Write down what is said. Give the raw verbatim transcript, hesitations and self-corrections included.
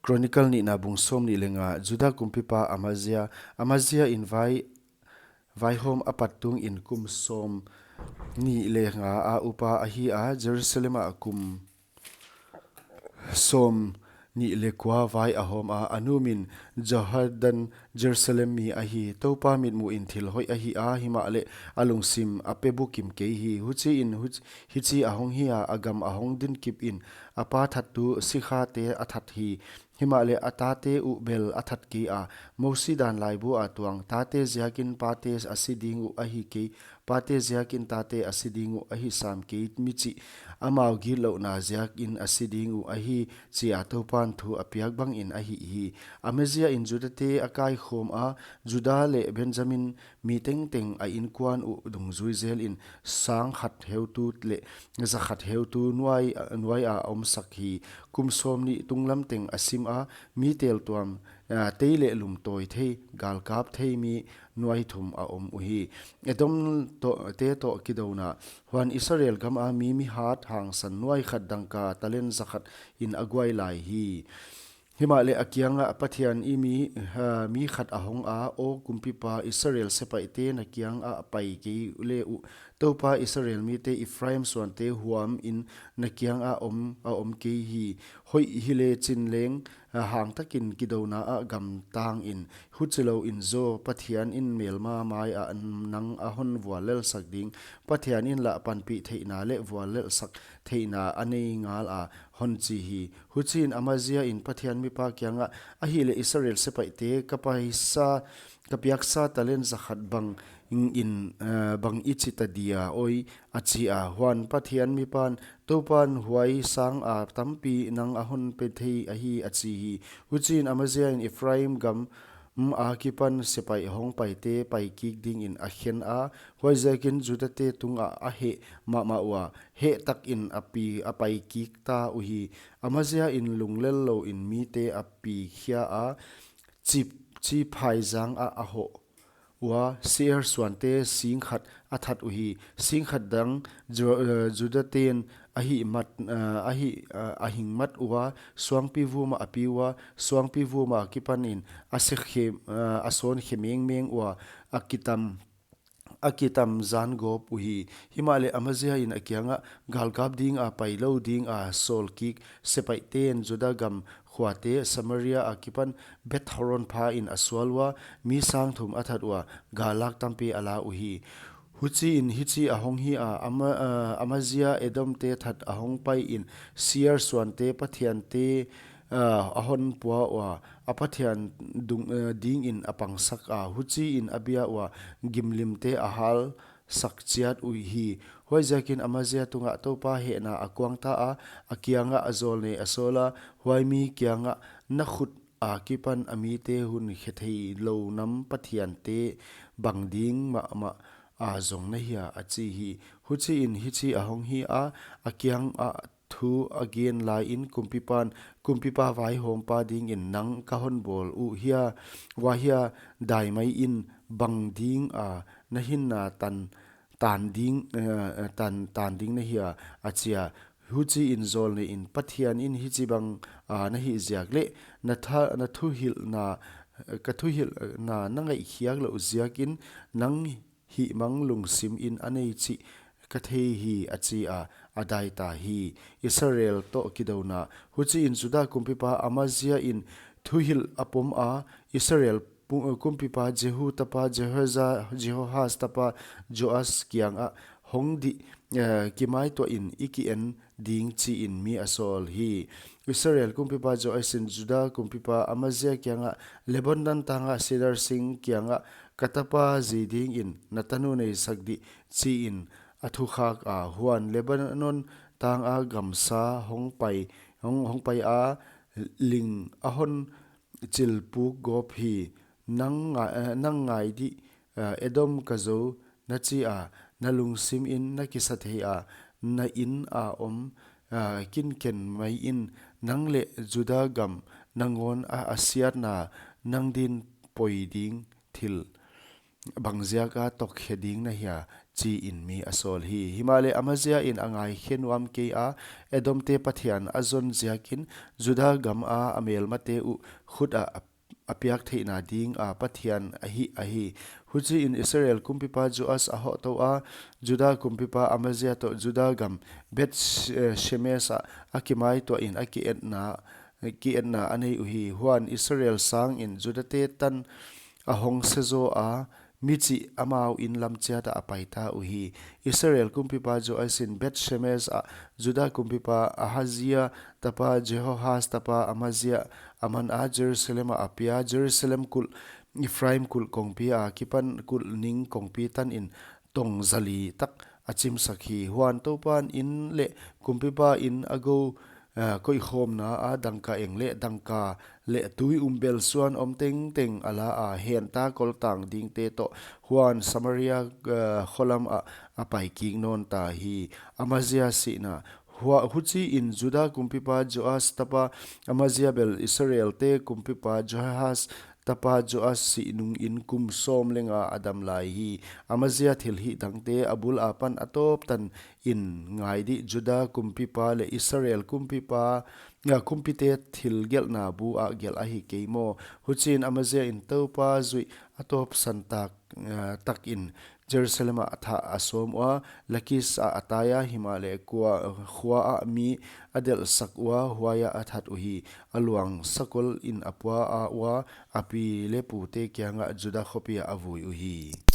Chronicle nihna bung sawmnih leh nga. Juda kumpipa Amazia, Amazia in vai, vaihawm a pat tungin kum sawmnih leh nga a upa ahi a, Jerusalem ah kum sawmnih leh kua vai a hawm a, a nu min Jehohanan, Jerusalem mi ahi. Toupa mitmuhin thil hoih ahi a, himahleh a lungsim a pe bukim kei hi. Huchiin, huch-, hichi a hong hi a, a gam a hong din kip in, a pa thattu sikhate a that hi. Himahleh a tate uh bel a that kei a, Mosi dan laibu a tuang, tate ziakin pate a si ding uh ahi kei, pate ziakin tate a si ding uh ahi sam kei mi chih, amau gitlouhna ziakin a si ding uh ahi, chia Toupan thu a piak bangin ahi hi. Amazia in Judate a kaikhawm a, Juda leh Benjamin mi tengteng a inkuan uh dungzui zelin sang khat heutu leh za khat heutu nuai, nuai a omsak hi. Kum sawmnih tunglam teng a sim a, mi teltuam, ah, tei leh lum tawi thei, galkap thei mi nuai thum a om uhi. Edom toh, te toh kidouna. Huan Israel gam a mi mihat hangsan nuai khat dangka talent za khat in a guai lai hi. Himahleh a kiangah Pathian i mi, ah, mi khat a hong a, Aw kumpipa, Israel sepaihte na kiangah pai kei le uh. Toupa, Israel mite Ephraim suante huamin na kiangah om, a om kei hi. Hoih hi lechin leng, ah, hangtakin kidouna ah gamtangin, huchilouin zaw, Pathian in melma mai ah nang a hon vuallelsak ding, Pathian in lah panpih theihna leh vuallelsak theihna a nei ngal a, hon chi hi. Huchiin Amazia in Pathian mipa kiangah, Ahihleh Israel sepaihte ka paisa, ka piaksa talent za khat bangin, eh, bang i chi ta dia awi, a chi a. Huan Pathian mipan, Toupan huai sang a tampi nang a hon pe thei ahi, a chi hi. Huchiin Amazia in Ephraim gam, mm, a kipan sepaih hong paite pai kik dingin a khen a, huaiziakin Judate tungah a heh mahmah ua, heh takin a pi, a pai kik ta uhi. Amazia in lunglel louin mite a pi khia a, chi, chi phaizang ah a hoh ua, Seir suante sing khat a that uhi. Sing khat dang Ju-, eh, Judaten a hih mat, eh, a hih, eh, a hing mat ua, suangpi vum ah a pi ua, suangpi vum a kipanin a se khe, eh, a sawn khe mengmeng ua, a kitam, a kitam zan gawp uhi. Himahleh Amazia in a kiangah, Galkap ding a pai lou ding a sawl kik sepaihten Juda gam khuate Samaria a kipan Beth-horon phain a sual ua, mi sang thum a that ua, gallak tampi a la uhi. Huchiin hichi a hong hi a, Ama-, ah, Amazia Edomte that a hong paiin, Seir suante pathiante, ah, a hon pua ua, a pathian dung, ah, dingin a pangsak a, huchiin a bia ua, gimlimte a halsak chiat uhi. Huaiziakin Amazia tungah Toupa hehna a kuang ta a, a kiangah a zawlnei a sawl a, huai mi kiangah, Na khut a kipan a mite hun khe theilou nam pathiante bang ding mahmah a zong na hia, a chi hi. Huchiin hichi a hong hi a, a kiangah thu a gen laiin kumpipan, kumpipa vaihawmpa dingin nang ka hon bawl uh hia, ua hia, dai maiin bang ding a na hinna tan, tan ding, eh, tan, tan ding na hia, a chi a. Huchiin zawlnei in, Pathian in hichibang, ah, na hih ziak leh, na tha-, na thuhilhna, ka thuhilhna na ngaihkhiak louh ziakin, nang hihmang lungsimin a nei chih ka thei hi, a chi a, a dai ta hi. Israel toh kidouna. Huchiin Juda kumpipa Amazia in thuhilh a pom a, Israel pu-, kumpipa Jehu tapa Jehoza-, Jehoahaz tapa Joas kiangah, Hong dih, eh, kimaituahin i ki-en ding, chiin mi a sawl hi. Israel kumpipa Joas in Juda kumpipa Amazia kiangah, Lebanon tanga sidar sing kiangah ka tapa zi dingin na tanu neisak dih, chiin a thukhak a. Huan Lebanon tanga gamsa hong pai, hong, hong pai a, ling a hon chilpuk gawp hi. Nang nga-, eh, nang ngai dih, eh, Edom ka zou, na chi a, na lungsimin na kisa thei a, na inn a om, eh, kinken maiin, nang leh Juda gam nangawn a, a siatna nang din poi ding thil. bangziak a tokkhe ding na hia, chi in mi a sawl hi. Himahleh Amazia in a ngaikhe nuam kei a, Edomte Pathian a zon ziakin Juda gam a a melmate uh khut ah a, a piak theihna ding a Pathian ahi, ahi. Huchiin Israel kumpipa Joas a hohtou a, Juda kumpipa Amazia toh Juda gam Beth Shemesh ah a kimaituah in a ki-etna, ki-etna a nei uhi. Huan Israel sangin Judate tan a hong sezaw a, michih amau in lam chiat ah a paita uhi. Israel kumpipa Joas in Beth Shemesh ah Juda kumpipa Ahazia tapa Jehoahaz tapa Amazia a man a Jerusalem ah a pia, Jerusalem kulh, Ephraim kulh kongpi a kipan kulh ning kongpi tan in tong zali tak a chimsak hi. Huan Toupan in leh kumpipa in a gou, eh, koihkhawmna a dangka eng leh dangka leh tui um bel suan om tengteng a la a, henta koltang dingte toh. Huan Samaria, eh, kholam ah a pai kik nawn ta hi. Amazia sihna. Hua-, huchiin Juda kumpipa Joas tapa Amazia bel Israelte kumpipa Jehoahaz tapa Joas sih nungin kum sawm lenga a dam lai hi. Amazia thilhih dangte a bul apan a tawp tan in ngai dih, Juda kumpipa leh Israel kumpipa, a, kumpite thil gelhna bu ah gelh ahi kei maw? Huchiin Amazia in Toupa zuih a tawpsan tak, a, takin Jerusalem ah a thah a sawm ua, Lakis ah a tai a, himahleh kua, khua ah mi a delhsak ua, huai ah a that uhi. A luang sakol in a pua a ua, a pi leh pute kiangah Juda khopi ah a vui uhi.